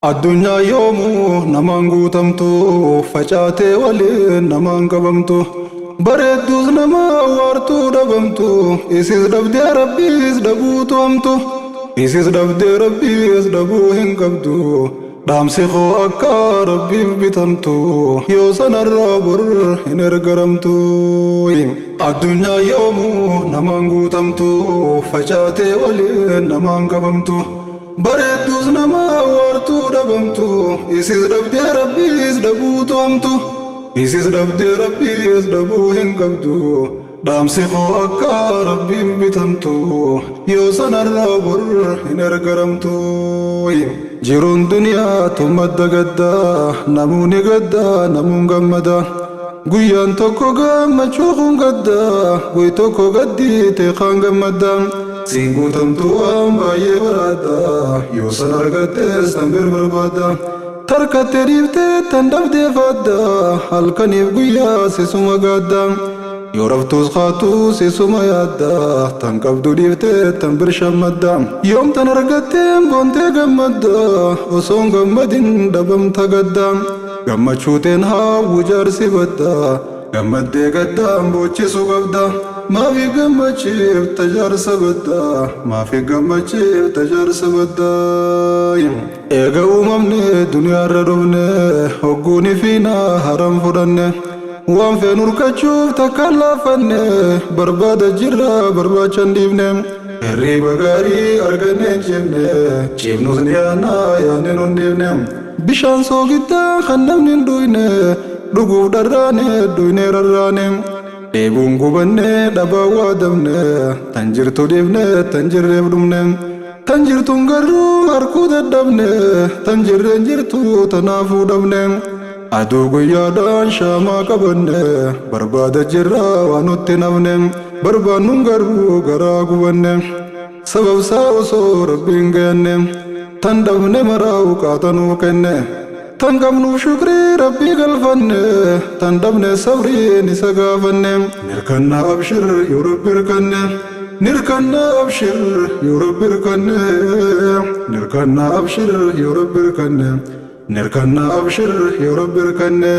Addunyaa yoomuu namaan guutamtu, facaatee waliin namaan qabamtu. Bareedduus nama waartuu dhabamtu, isis dhabdee Rabbiis dhabuutu hamtu. Isis dhabdee Rabbiis dhabuu hin qabdu. Dhaamsi koo akka Rabbiif bitamtu, yoo sanarraa bor hin ergaramtu. Addunyaa yoomuu namaan guutamtu, facaatee waliin namaan qabamtu. Bareedduus nama waartuu dhabamtu, isis dhabdee Rabbiis dhabuutu hamtu. Isis dhabdee Rabbiis dhabuu hin qabdu. Dhaamsi koo akka Rabbiif bitamtu, yoo sanarraa bor hin ergaramtu. Jiruun duniyaa tun madda gaddaa, namuuni gaddaa, namuun gammada. Guyyaan tokko gammachuu kun gaddaa, guy tokko gaddii teeqaan gammadda. Siin guutamtu waan baay'ee baraadda, yoo san argattes tan bir barbaadda. Tarkattee dhiiftee tan dhabdee faadda, halkaniif guyyaa sisuma gaadda. Yoo raftuus kaatuu sisuma yaadda, tan qabdu dhiiftee tan bir shammadda. Yoom tan argatteen boontee gammadda, osoon gammadin dhabamta gadda. Gammachuuteen haawwu jaarsi badda, gammaddee gaddaan boochisuu qabda. Maafi gammachiifta jaarsa badda, maafi gammachiifta jaarsa badda. Eega uumamne duniyaarra dhufne, hogguuni fiinaa haram fudhanne. Waan feenu urkachuuf takkaan laafanne, barbaada jirra barbaachan dhiifne. Hirriba gaarii arganne hin ciifne, ciifnus ni yaannaa yaadne nun dhiifne. Bishaan soogiddaa kan namni hin dhuyne, dhuguuf dharraane dhuyne rarraane. Dheebuun gubanne dhabaa waadamne, tan jirtu dhiifne tan jirreef dhumne. Tan jirtuun garuu harkuu dadhabne, tan jirreen jirtu tanaafuu dhabne. Aduu guyyaadhaan shaamaa qabanne, barbaada jirra waan nutti nafne. Barbaannuun garuu garaa gubanne. Sababsaa osoo Rabbiin gayanne, tan dhabne maraa uqaatanuu kenne. Tan qabnuuf shukrii Rabbii galfanne, tan dhabne sabriin isa gaafanne. Nirkanna abshir yoo Rabbi hirkanne, nirkanna abshir yoo Rabbi hirkanne, nirkanna abshir yoo Rabbi hirkanne, nirkanna abshir yoo Rabbi hirkanne.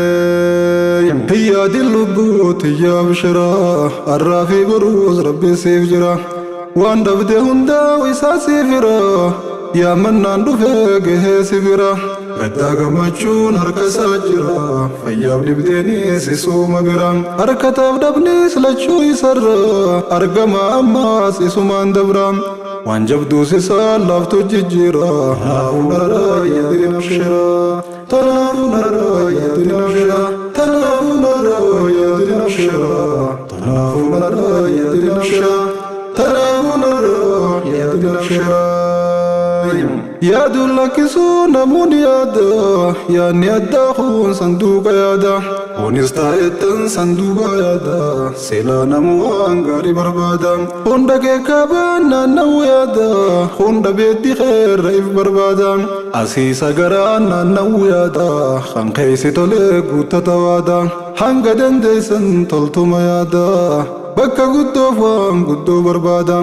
Hiyyaadin lubbuu tiyya abshira, arraa fi boruus Rabbi siif jira. Waan dhabde hundaa isaa siif hira, yaamannaan dhufee gahee si bira. Gaddaa gammachuun harka isaa jira, fayyaaf dhibdeenis isuma bira. Harkataaf dhabnis lachuu isarra, argama ammaas isumaan dabra. Waan jabduus isaan laaftu jijjiira, tanaafuu narraa yaadin abshira. Tanaafuu narraa yaadin abshira. Tanaafuu narraa yaadin abshira. Tanaafuu narraa yaadin abshira. Tanaafuu narraa yaadin abshira. Yaaduun lakkisuu namoonni yaada, yaadni addaa kun sanduuqa yaada. Kunis taa'ettan sanduuqa yaada, silaa namu waan gaarii barbaada. Hunda keekaabaan naanna'uu yaada, hunda beeddi keerra if barbaada. Asiisa garaan naanna'uu yaada, kan keessi tolee guuttata waada. Hanga dandeessan toltuma yaada, bakka guddoof waan guddoo barbaada.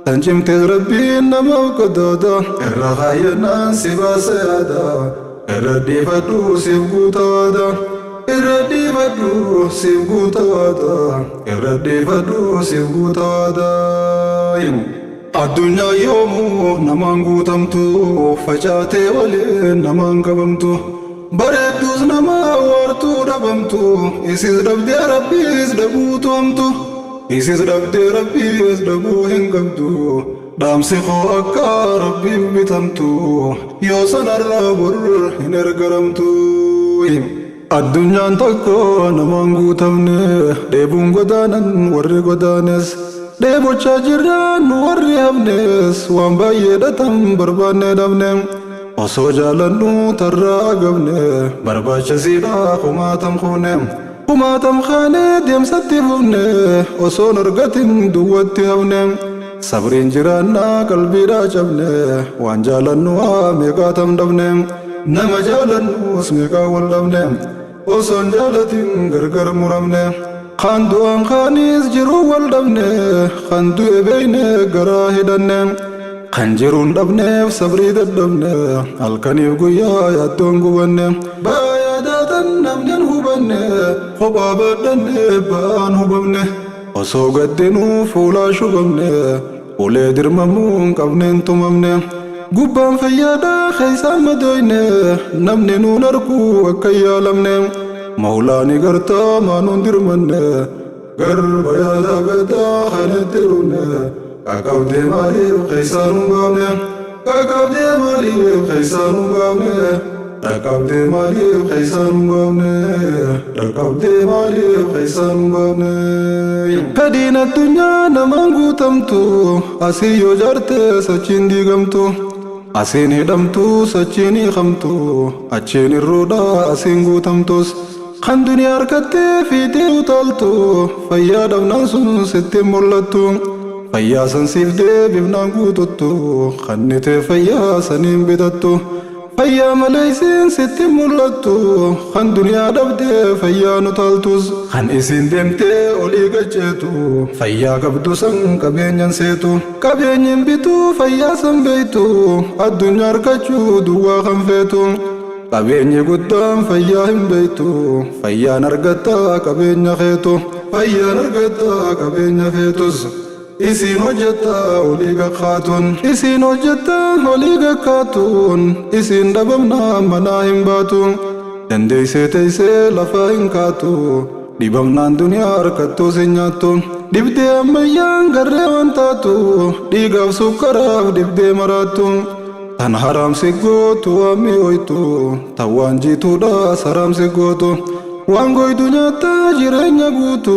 Tan cimtees Rabbiin namaaf qadaada, irra kaayyannaan si baasa yaada. Irra dhiifadhu siif guuta waada, irra dhiifadhu siif guuta waada, irra dhiifadhu siif guuta waada. Addunyaa yoomuu namaan guutamtu, facaatee waliin namaan qabamtu. Bareedduus nama waartuu dhabamtu, isis dhabdee Rabbiis dhabuutu hamtu. Isis dhabdee Rabbiis dhabuu hin qabdu. Dhaamsi koo akka Rabbiif bitamtu, yoo sanarraa bor hin ergaramtu. Addunyaan tokko namaan guutamne, dheebuun godaanan warri godaanes. Dheebochaa jirra nu warri hafnes, waan baay'ee dhatan barbaanne dhabne. Osoo jaalannu tarraa agabne, barbaachisiidha kumaatam kuune. Kumaatam kaanee deemsatti fufne, osoon argatin duwwatti hafne. Sabriin jiraannaa qalbiidhaa cabne, waan jaalannu haa meeqaatam dhabne. Nama jaalannus meeqaa wal dhabne, osoon jaalatin gargar muramne. Kan du'aan kaanis jiruu wal dhabne, kan du'e beeyne garaa hidhanne. Kan jiruun dhabneef sabrii dadhabne, halkaniif guyyaa yaaddoon gubanne. Ba'aa yaadaa tan namni hin hubanne, kophaa baadhanne ba'aan hubamne. Osoo gaddinuu fuulaa shubamne, ulee dirmamuu hin qabneen tumamne. Gubbaan fayyaadhaa keessaan madooyne, namni nuun arguu akka hin yaalamne. Mawlaani gartaa maanuun dirmanne, garba yaadaa gaddaa kan itti dhumne. Qaqqabdee maaliif keessaa nun baafne? Qaqqabdee maaliif keessaa nun baafne? Dhaqqabdee maaliif keessaa nun baafne? Dhaqqabdee maaliif keessaa nun baafne? Fedhiin addunyaa namaan guutamtu, asii yoo jaarte sachiin diigamtu. Asiin hidhamtu sachiin hiikamtu, achiin irruudha asiin guutamtus. Kan duniyaa harkattee fiixee utaaltu, fayyaa dhabnaan sun sitti hin mul'attu. Fayyaa san siif deebifnaan guututtu, kannitee fayyaa saniin bitattu. Fayyaa malee isiin sitti hin mul'attu, kan duniyaa dhabdee fayyaan utaaltus. Kan isiin deemtee olii gacceetu, fayyaa qabdu san qabeenyan seetu. Qabeenyi hin bitu fayyaa san beektu, addunyaa harkachuu duwwaa kan feetu. Qabeenyi guddaan fayyaa hin beektu, fayyaan argatta qabeenya keetu. Fayyaan argatta qabeenya feetus. Isiin hojjetta olii gakkaatuun. Isiin hojjetta olii gakkaatuun. Isiin dhabamnaan manaa hin baatu. Dandeessee teessee lafaa hin kaatu. Dhibamnaan duniyaa harkattuus hin nyaattu. Dhibdee ammayyaan garree waan taatu. Dhiigaaf sukkaraaf dhibdee maraattu. Tan haraam si gootu waan mi'ooytu, tan waan jiituudha saraam si gootu. Waan goydu nyaattaa jireenya guutu,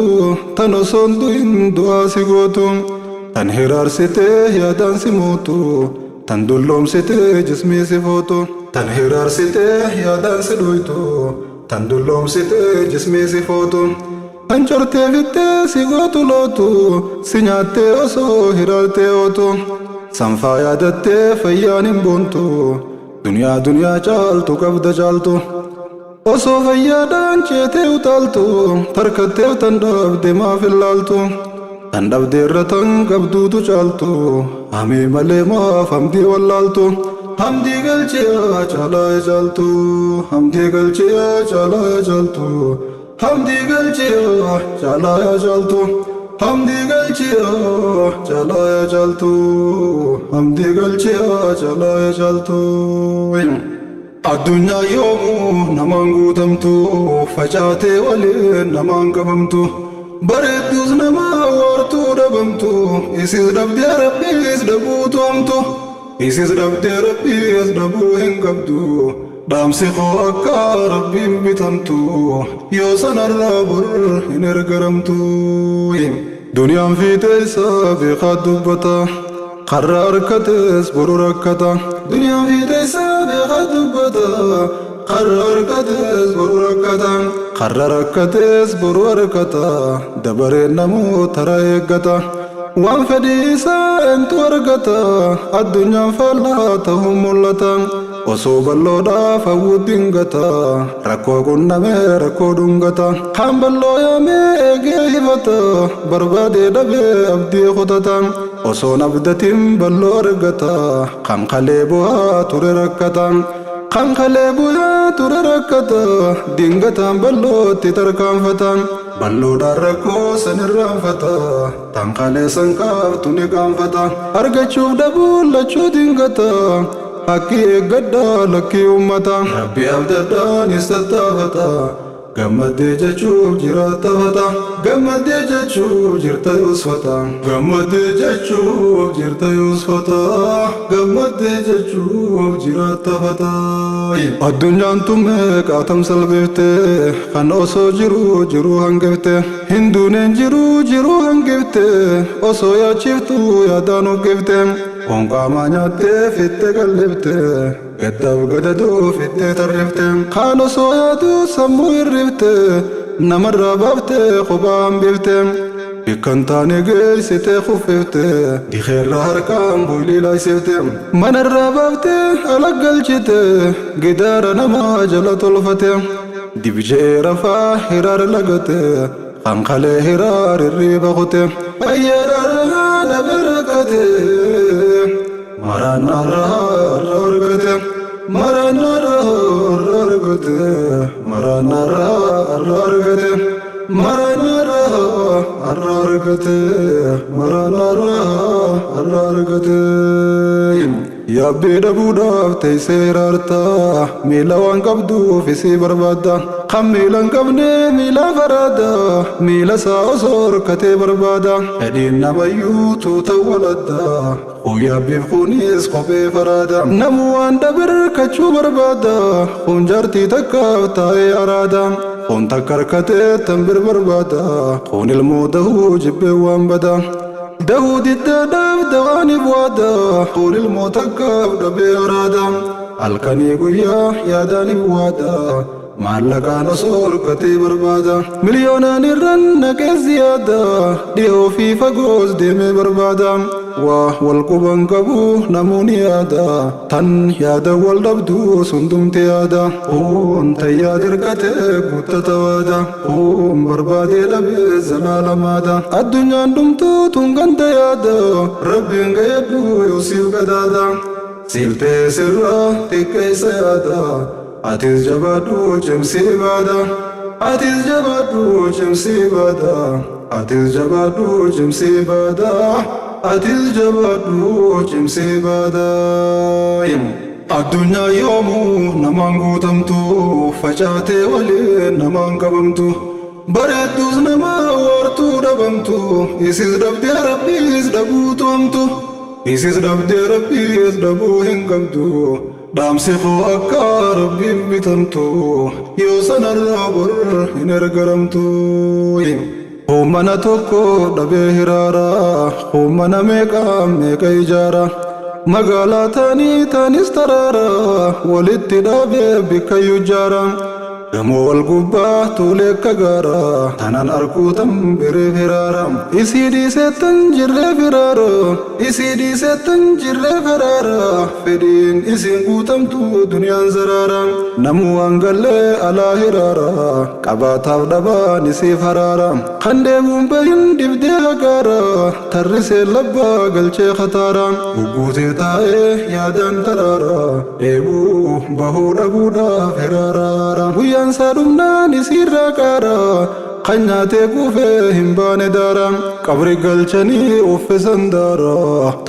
tan osoo hin du'in du'aa si gootu. Tan hiraarsitee yaadaan si mootu, tan dulloomsitee jismii si footu. Tan hiraarsitee yaadaan si dhuytu, tan dulloomsitee jismii si footu. Tan cortee fittee si gootu lootu, si nyaattee osoo hiraartee ootu. Sanfaa yaadattee fayyaan hin boontu, duniyaa duniyaa caaltu qabda caaltu. Osoo fayyaadhaan ceetee utaaltu, tarkatteef tan dhabde maaf hin laaltu. Tan dhabde irra tan qabduutu caaltu, hamii malee maaf hamdii wallaaltu. Hamdii galchiyaa caalaa caaltu, hamdii galchiyaa caalaa caaltu. Hamdii galchiyaa caalaa yaa caaltu. Hamdii galchiyaa caalaa yaa caaltu. Hamdii galchiyaa caalaa yaa caaltu. Addunyaa yoomuu namaan guutamtu, facaatee waliin namaan qabamtu. Bareedduus nama waartuu dhabamtu, isis dhabdee rabbiis dhabuutu hamtu. Isis dhabdee rabbiis dhabuu hin qabdu. Dhaamsi koo akka rabbiif bitamtu, yoo sanarraa bor hin ergaramtu. Duniyaan fiixee isaa beekaa dubbata, karra harkates boru rakkata. Duniyaan fiixee isaa beekaa dubbata, karra harkates boru rakkata. Karra rakkates boru harkata, dabareen namuu tara eeggata. Waan fedhii isaa eentu argata, addunyaan faallaa ta'uun mul'ata. Osoo bal'oodhaaf hawwu dingata, rakkoo qunnamee rakkoo dhungata. Kaan bal'oo yaamee eegee hifata, barbaadee dhabee abdii kutata. Osoon abdatiin bal'oo argata, kan kalee bu'aa ture rakkata. Kan kalee bu'aa ture rakkata, dingataan bal'ootti tarkaanfata. Bal'oodhaan rakkoo san irraanfata, tan kalee san kaaftu ni qaanfata. Argachuuf dhabuun lachuu dingata, haqqii eeggadhaa lakkii uummata. Rabbi abdadhaanis tattaafata, gammaddee jechuuf jiraatta fata. Gammaddee jechuuf jirta yoosfata. Gammaddee jechuuf jirta yoosfata. Gammaddee jechuuf jiraatta fata. Addunyaan tun meeqaatam salphifte, kan osoo jiruu jiruu hangifte. Hin duuneen jiruu jiruu hangifte, osoo yaachiftuu yaadaan uggifte. Foon qaamaa nyaattee fittee qallifte, gaddaaf gadadoo fittee tarrifte. Kaan osoo yaaduu sammuu hirrifte, namarraa baaftee kophaa hambifte. Bikka hin taane geessitee kuffifte, dikeerra harkaan boylii laaysifte. Manarraa baaftee ala galchite, gidaara namaa jala tolfate. Dibje'ee rafaa hiraar lagate, kan kalee hiraar hirriiba kute. Fayyaadhaan haadha barakate, Maraanarraa har'a argate. Maraanarraa har'a argate. Maraanarraa har'a argate. Maraanarraa har'a argate. Maraanarraa har'a argate. Yaabbii dhabuudhaaf teessee hiraarta. Miila waan qabduuf isii barbaadda. Kan miila hin qabne miila faraada. Miila isaa osoo horkatee barbaada. Fedhiin namayyuu tuuta waladda. Kun yaabbiif kunis kophee faraada. Namuu waan dhabe hirkachuu barbaada. Kun jaartii takkaaf taa'ee araada. Kun takka harkatee tan bir barbaada. Kun ilmoo dahuu jibbee waan bada. Dahuu diddaadhaaf dawaaniif waada. Kun ilmoo takkaaf dhabee araada. Halkanii guyyaa yaadaaniif waada. Maallaqaan osoo horkatee barbaada. Miliyoonaan irran naqee ziyaada. Dhihoo fi fagoos deemee barbaada. Waa wal quban qabu namoonni yaada. Tan yaada wal dhabdu sundumti yaada. Kun tayyaa dirqatee guuttata waada. Kun barbaadee dhabee zalaalamaadha. Addunyaan dhumtuu tun ganda yaada. Rabbiin gayyadhu yoo siif gadaada. Siif ta'e sirraa xiqqeessa yaada. Atis jabaadhu cimsii baada. Atis jabaadhu cimsii baada. Atis jabaadhu cimsii baada. Atis jabaadhu cimsii baada. Addunyaa yoomuu namaan guutamtu facaatee waliin namaan qabamtu. Bareedduus nama waartuu dhabamtu isis dhabdee rabbiis dhabuu hamtu. Isis dhabdee rabbiis dhabuu hin qabdu. Dhaamsi koo akka rabbiif bitamtu yoo sanarraa bor hin ergaramtu. Mana tokko dhabee hiraara, mana meeqa meeqa ijaara. Magaalaa taanii taanis taraara, walitti dhaabee bikkayyuu ijaara. Gamoo wal gubbaa tuulee akka gaara, tanaan arguutan biree firaara. Isii dhiiseettan jirree firaara, isii dhiiseettan jirree firaara. Fedhiin isiin guutamtu duniyaan zaraara. Namuu waan gallee alaa hiraara, qabaataaf dhabaan isiif haraara. Kan deemuun bahin dibdee hagaara, tarrisee labbaa galchee khataara. Gugguutee taa'ee yaadaan taraara, dheebuu bahuu dhabuudhaaf hiraaraara. Guyyaan isaa dhumnaan isiirraa qaara, kan nyaatee kuufee hin baane daara. Qabri galchanii uffisan daara,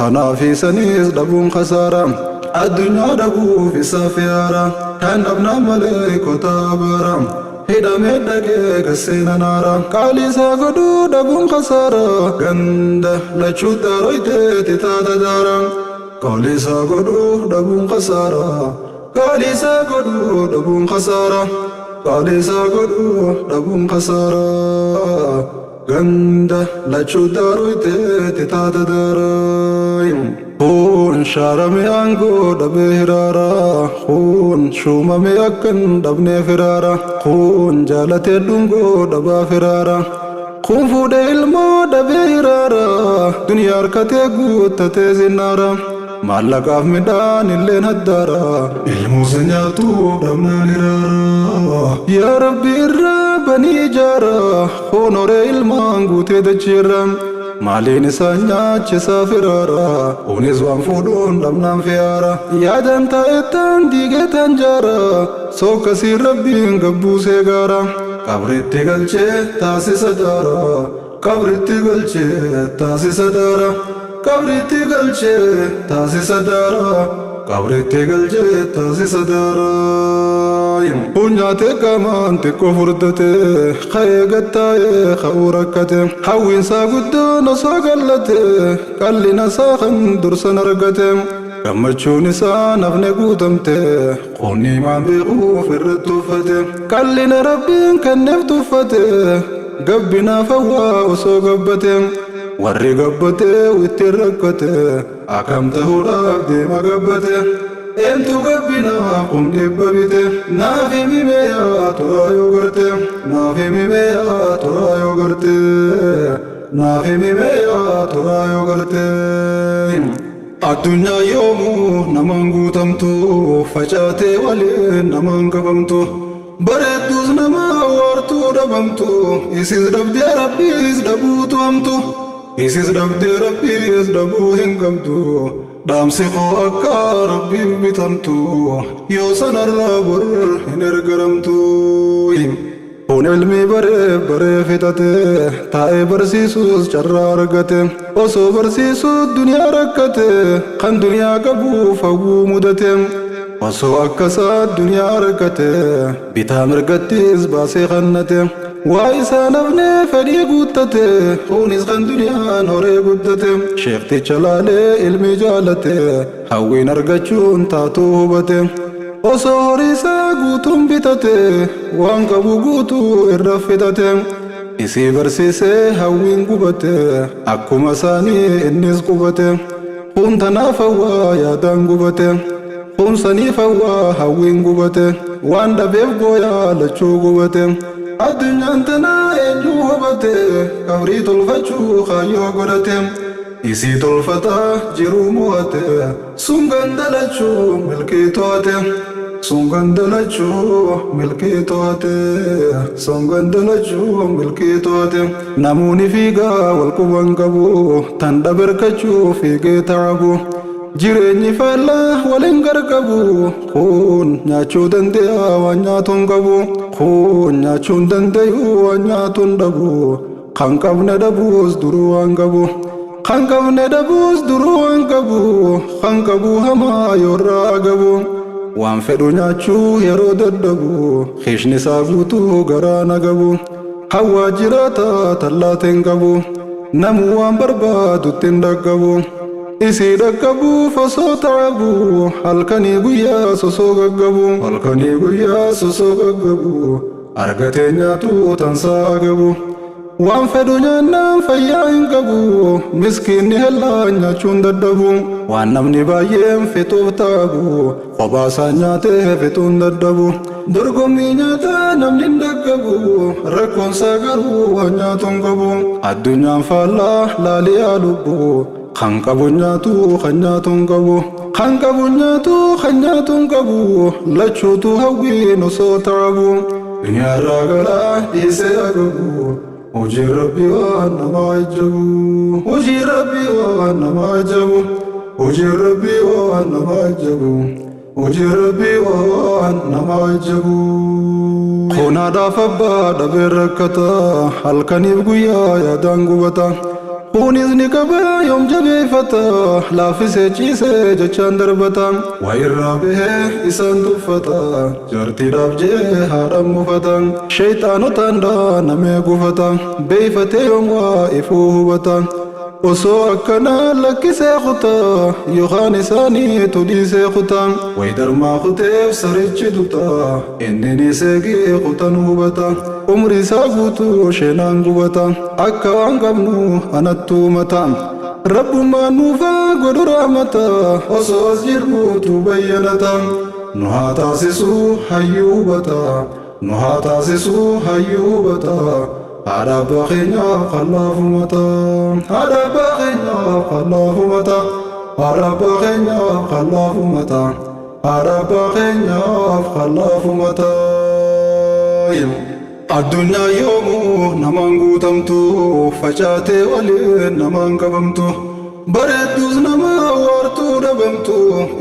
tanaaf isaniis dhabuun khasaara. Addunyaa dhabuuf isaaf yaara, kan dhabnaan malee kotaa abaara. Hidhamee dhaqee gaseena naara, qaalii isaa godhuu dhabuun khasaara. Ganda lachuu daaroyteeti taata daara. Qaalii isaa godhuu dhabuun khasaara. Qaalii isaa godhuu dhabuun khasaara. Qaalii isaa godhuu dhabuun khasaara. Ganda lachuu daaroyteeti taata daara. Kun shaarame aangoo dhabee hiraara. Kun shuumame akkan dhabnee firaara. Kun jaalatee dhungoo dhabaa firaara. Kun fuudhee ilmoo dhabee hiraara. Duniyaa harkatee guuttatee zinnaara. Maallaqaaf midhaan illeen haddaara. Ilmuusa nyaatu dhabnaan hiraara. Yaa Rabbi irraa banii ijaara. Kun horee ilmaan guutee dachiirra. Maaliin isaan nyaachisaa firaara. Kunis waan fuudhuun dhabnaan fiyaara. Yaadaan taa'ettaan diigee taan jaara. Sokkasiin rabbiin gabbuusee gaara. Qabritti galchee taasisa daara. Qabritti galchee taasisa daara. Qabritti galchee taasisa daara. Qabritti galchee taasisa daara. Kun nyaatee qaamaan xiqqoo furdate, ka'ee gattaa'ee ka'uu rakkate. Hawwiinsaa guddoon osoo gallate, qallina isaa kan dursan argate. Gammachuun isaa nafne guutamte, qonni maan beekuuf irratti uffate. Qallina rabbiin kenneef tuffate, gabbinaaf hawwaa osoo gabbate. Warri gabbate ittiin rakkate, akkam ta'uudhaaf deema gabbate. Eentu gabbinaaf kun dhibba bite, naaf himi meeyaa turaa yoo garte. Naaf himi meeyaa turaa yoo garte. Naaf himi meeyaa turaa yoo garte. Addunyaa yoomuu namaan guutamtu facaatee waliin namaan qabamtu. Bareedduus nama waartuu dhabamtu isis dhabdee rabbiis dhabuutu hamtu. Isis dhabdee rabbiis dhabuu hin qabdu. Dhaamsi koo akka Rabbiif bitamtu, yoo sanarraa bor hin ergaramtu. Kun ilmii baree baree fixate, taa'ee barsiisuus carraa argate. Osoo barsiisuu duniyaa rakkate, kan duniyaa qabuuf hawwuu mudate. Osoo akkasaa duniyaa argate, bitaa mirgattis baasee kannate. Waa isaan hafnee fedhii guuttate, kunis kan duniyaan horee guddate. Sheekticha laalee ilmi jaalate, hawwiin argachuun taatuu hubate. Osoo horii isaa guutuun bitate, waan qabu guutuu irra fixate. Isii barsiisee hawwiin gubate, akkuma isaanii innis qubate. Kun tanaaf hawwaa yaadaan gubate, kun saniif hawwaa hawwiin gubate. Waan dhabeef gooyaa lachuu gubate. Addunyaan tanaa eenyu hubate, qabrii tolfachuu kaayyoo godhate. Isii tolfataa jiruu mo'ate, sun gandalachuu milkii to'ate. Sun gandalachuu milkii to'ate, sun gandalachuu milkii to'ate. Namoonni fiigaa wal quban qabu, tan dhaberkachuu fiigee ta'abu. Jireenyi faallaa waliin gargabu, kun nyaachuu danda'a waan nyaatu hin qabu. Kun nyaachuu hin danda'u waan nyaatu hin dhabu. Kan qabne dhabuus duruu waan qabu. Kan qabne dhabuus duruu waan qabu. Kan qabu hamaa yoorraa agabu. Waan fedhu nyaachuu yeroo dadhabu, kiishni isaa guutuu garaa nagabu. Hawwaa jiraata tallaateen qabu, namuu waan barbaadutti hin dhaqqabu. Isii dhaqqabuuf osoo ta'abu, halkanii guyyaa sosoo gaggabu. Halkanii guyyaa sosoo gaggabu, argatee nyaatu tansaa agabu. Waan fedhu nyaannaan fayyaa hin qabu, miskiinni hellaan nyaachuun dadhabu. Waan namni baay'een fixuuf ta'abu, kophaa isaa nyaatee fixuun dadhabu. Dorgommii nyaataa namni hin dhaqqabu, rakkoonsaa garuu waan nyaatu hin qabu. Addunyaan faallaa laaliyaa lubbu, kan qabu nyaatu kan nyaatu hin qabu. Kan qabu nyaatu kan nyaatu hin qabu, lachuutu hawwiin osoo ta'abu. Duniyaarraa galaa dhiisee agabu, hojii Rabbii waan nama ajabu. Hojii Rabbii waan nama ajabu. Hojii Rabbii waan nama ajabu. Hojii Rabbii waan nama ajabu. Kun haadhaaf abbaa dhabee rakkata, halkaniif guyyaa yaadaan gubata. Kunis ni qaba yoom jabeeffata, laaffisee ciisee jechaan darbata. Waa irraa bahee isaan tuffata, jaartiidhaaf jee haadhaan mufata. Sheeyxaanotaan dhaanamee gufata, beeyfatee yoom waa ifuu hubata. Osoo akkanaa lakkisee kutaa, yookaan isaaniitu dhiisee kutaa. Wayidarmaa kuteef sarichi duta, inni ni seegee kutan hubata. Umri isaa guutuu sheenaan gubata, akka waan qabnu anattuu mata. Rabbummaan nuufaa godhu rahmata, osoo as jirruutu bayyanata. Nu haa taasisuu hayyuu hubata, nu haa taasisuu hayyuu hubata. Haadha abbaa keenyaaf kallaafumata, haadha abbaa keenyaaf kallaafumata, haadha abbaa keenyaaf kallaafumata, haadha abbaa keenyaaf kallaafumata. Addunyaa yoomuu namaan guutamtu, facaatee waliin namaan qabamtu. Bareedduus nama waartuu dhabamtu,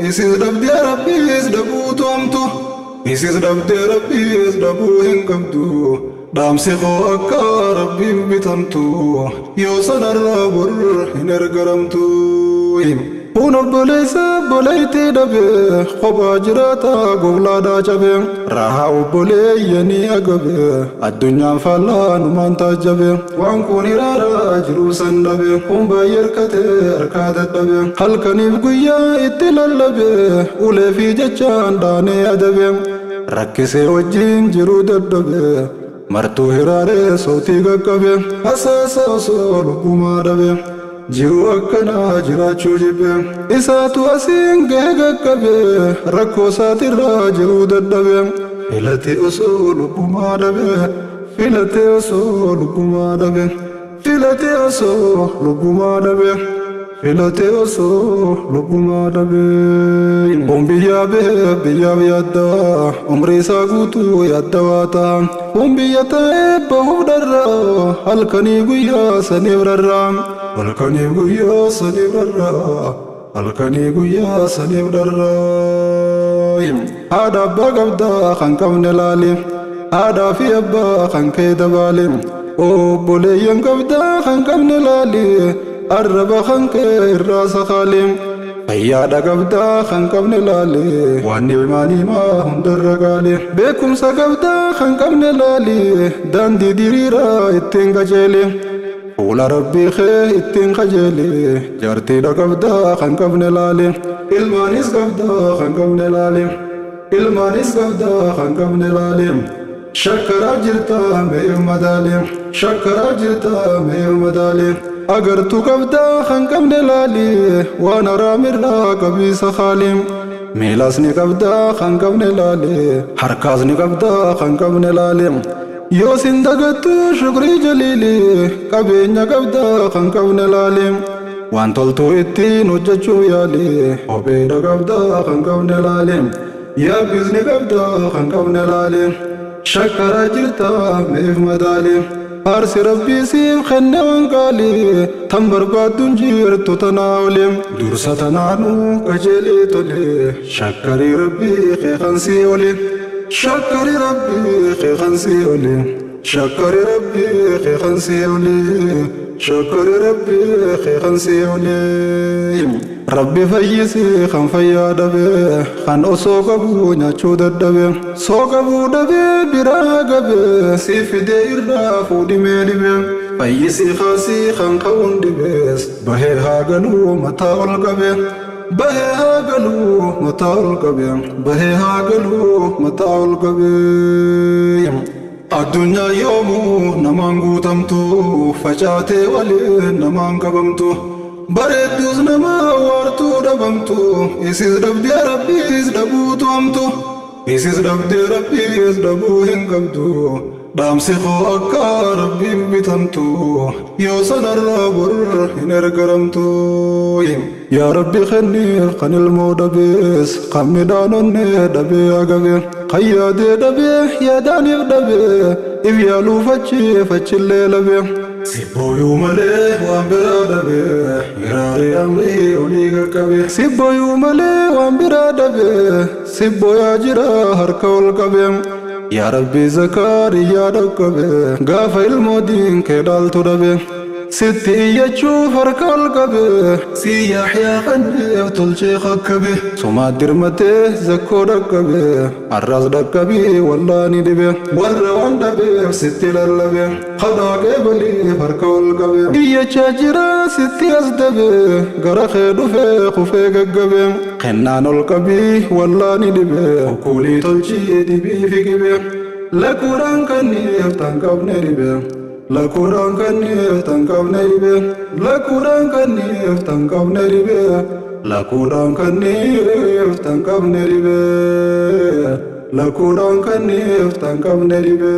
isis dhabdee Rabbiis dhabuutu hamtu. Isis dhabdee Rabbiis dhabuu hin qabdu. Dhaamsi koo akka Rabbiif bitamtu, yoo sanarraa bor hin ergaramtu. Kun obboleessa obboleettii dhabe, kophaa jiraata goblaadhaa cabe. Rahaa obboleeyyanii agabe, addunyaan faallaa numaan taajjabe. Waan kun iraaraa jiruu san dhabe, kun baay'ee harkatee harkaa dadhabe. Halkaniif guyyaa itti lallabe, ulee fi jechaan dhaanee adabe. Rakkisee wajjin jiruu dadhabe, martuu hiraaree sootii qaqqabe. Hasaasa osoo lubbumaa dhabe, jiruu akkanaa jiraachuu jibbe. Isaatu asiin gahe qaqqabe, rakkoo isaatirraa jiruu dadhabe. Filate osoo lubbumaa dhabe, filate osoo lubbumaa dhabe, filate osoo lubbumaa dhabe, filate osoo lubbumaa dhabe. Kun biyyaa bahee biyyaaf yaadda, umrii isaa guutuu yaadda waa ta'a. Kun biyya taa'ee bahuuf dharraa, halkanii guyyaa saniif rarraa. Halkanii guyyaa saniif rarraa. Halkanii guyyaa saniif dharraa. Haadha abbaa qabdaa kan qabne laali. Haadhaa fi abbaa kan kee dabaali. Obboleeyyan qabdaa kan qabne laali. Arraba kan kee irraa sakaali. Fayyaadha qabdaa kan qabne laali. Waan ni'imaa ni'imaa hundarra gaali. Beekumsa qabdaa kan qabne laali. Daandii diriiraa ittiin qajeeli. Fuula Rabbii kee ittiin qajeeli. Jaartiidha qabdaa kan qabne laali. Ilmaanis qabdaa kan qabne laali. Ilmaanis qabdaa kan qabne laali. Shakkaraa jirtaa meef madaali. Shakkaraa jirtaa meef madaali. Agartuu qabdaa kan qabne laali. Waan haraamirraa qabiisa haali. Miilas ni qabdaa kan qabne laali. Harkaas ni qabdaa kan qabne laali. Yoo sin dagattu shukrii jaliili. Qabeenya qabdaa kan qabne laali. Waan toltuu ittiin hojjechuu yaali. Kopheedha qabdaa kan qabne laali. Yaabbis ni qabdaa kan qabne laali. Shakkaraa jirtaa meef madaali. Faarsi Rabbii siif kenne waan qaali. Tan barbaadduun jirtu tanaa oli. Dursa tanaanuu qajeelii tole. Shakkarii Rabbii kee kan sii oli. Shakkarii Rabbii kee kan sii oli. Shakkarii Rabbii kee kan sii oli. Shakkarii Rabbii kee kan sii oli. Rabbi fayyisii kan fayyaa dhabe, kan osoo qabuu nyaachuu dadhabe, soo qabuu dhabee biraa gabe, si fidee irraa fuudhimee dhibe. Fayyisii kaasii kan ka'uun dhibees, bahee haa galuu mataa ol qabe. Bahee haa galuu mataa ol qabe. Bahee haa galuu mataa ol qabe. Addunyaa yoomuu namaan guutamtu, facaatee waliin namaan qabamtu. Bareedduus nama waartuu dhabamtu, isis dhabdee Rabbiis dhabuutu hamtu. Isis dhabdee Rabbiis dhabuu hin qabdu. Dhaamsi koo akka Rabbiif bitamtu, yoo sanarraa bor hin ergaramtu. Yaa Rabbi kenniif kan ilmoo dhabees, kan midhaan onnee dhabee agabe, kan yaadee dhabee yaadaaniif dhabee, if yaaluuf achiif achillee labe. Sibbooyuu malee waan biraa dhabee, hiraaree amrii olii qaqqabe. Sibbooyuu malee waan biraa dhabee, sibbooyaa jira harka ol qabe. Yaa Rabbi Zakariyaa dhaqqabe, gaafa ilmoo diin kee dhaaltu dhabe. Sitti iyyachuuf harka ol qabe, si Yaxyaa kanneef tolchee kakkabe. Sumaat dirmatee zakkoo dhaqqabe, har'as dhaqqabii wallaani dhibe. Warra waan dhabeef sitti lallabe, kadhaa qeebaliif harka ol qabe. Iyyachaa jira sitti as dabe, gara kee dhufee kufee gaggabe. Kennaan ol qabii wallaani dhibe, ukkuulii tolchii dibii fiqibe. Lakkuudhaan kanniif tan qabne dhibe. Lakkuudhaan kanniif tan qabne dhibe. Lakkuudhaan kanniif tan qabne dhibe. Lakkuudhaan kanniif tan qabne dhibe. Lakkuudhaan kanniif tan qabne dhibe.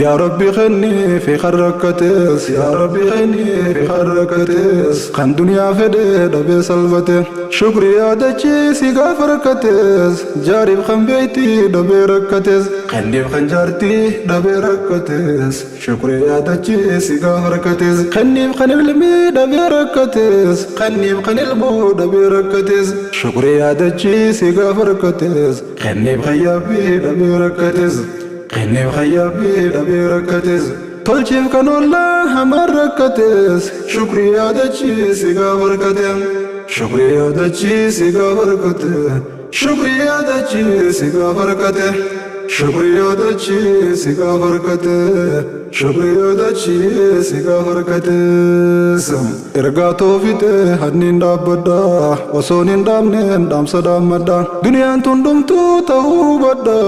Yaa Rabbi kenniif kan rakkates. Yaa Rabbi kenniif kan rakkates. Kan duniyaa fedhe dhabee salphate. Shukri yaadachiisi gaafa rakkates. Jaariif kan beektii dhabee rakkates. Kenniif kan jaartii dhabee rakkates. Shukri yaadachiisi gaafa rakkates. Kenniif kan ilmii dhabee rakkates. Kenniif kan ilmoo dhabee rakkates. Shukri yaadachiisi gaafa rakkates. Kenniif kan yaabbii dhabee rakkates. Kenniif kan yaabbii dhabee rakkates. Tolchiif kan ollaa hamaan rakkates. Shukri yaadachiisi gaafa rakkate. Shukri yaadachiisi gaafa rakkate. Shukri yaadachiisi gaafa rakkate. Shukri yaadachiisi gaafa rakkate. Shukri yaadachiisi gaafa rakkates. Ergaa toofite hanniin dhaabbadha. Osoon hin dhaabneen dhaamsa dhaammadha. Duniyaan tun dhumtuu ta'uu hubadha.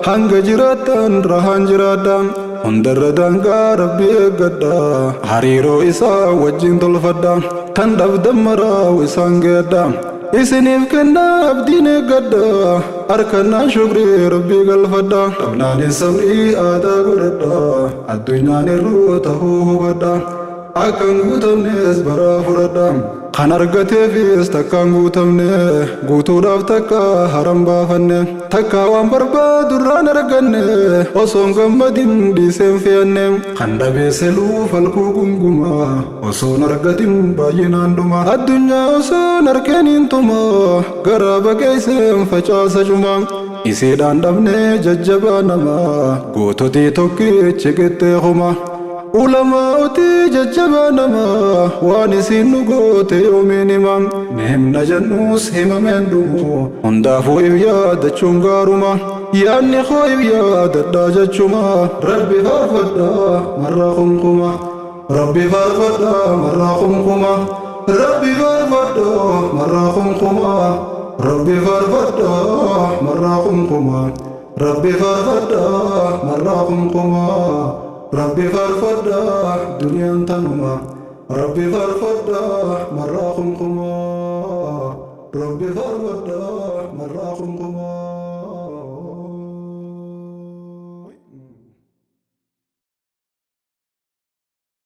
Hanga jiraattan rahaan jiraadha. Hundarra daangaa Rabbii eeggadha. Hariiroo isaa wajjin tolfadha. Tan dhabdan maraa isaan geedha. Isiniif kennaa abdiin eeggadha. Harkannaan shukrii Rabbii galfadha. Dhabnaanis sabrii aadaa godhadha. Addunyaan irruu ta'uu hubadha. Akkan guutamnes baraa fudhadha. Kan argateefis takkaan guutamne, guutuudhaaf takka haram baafanne, takka waan barbaadu irraan arganne, osoon gammadin dhiiseen fe'anne. Kan dhabee seluu falkuu gunguma, osoon argatin baay'inaan dhuma. Addunyaa osoon arkeen hin tuma, garaa baqeesseen facaasa cuma. Isiidhaan dhabnee jajjabaa namaa, goototii tokkichi qixxee kuma. Ulamaa'otii jajjabaa namaa, waan isiin nu goote yoomiin hima. Ni himna jennus himameen dhumu, hundaafuu if yaadachuun gaaruma. Yaadni koo if yaadadhaa jechuma, Rabbi faarfadhaa marraa kumkuma. Rabbi faarfadhaa marraa kumkuma. Rabbi faarfadhaa marraa kumkuma. Rabbi faarfadhaa marraa kumkuma. Rabbi faarfadhaa marraa kumkuma. Rabbi faarfadhaa duniyaan tanuma. Rabbi faarfadhaa marraa kumkuma. Rabbi faarfadhaa.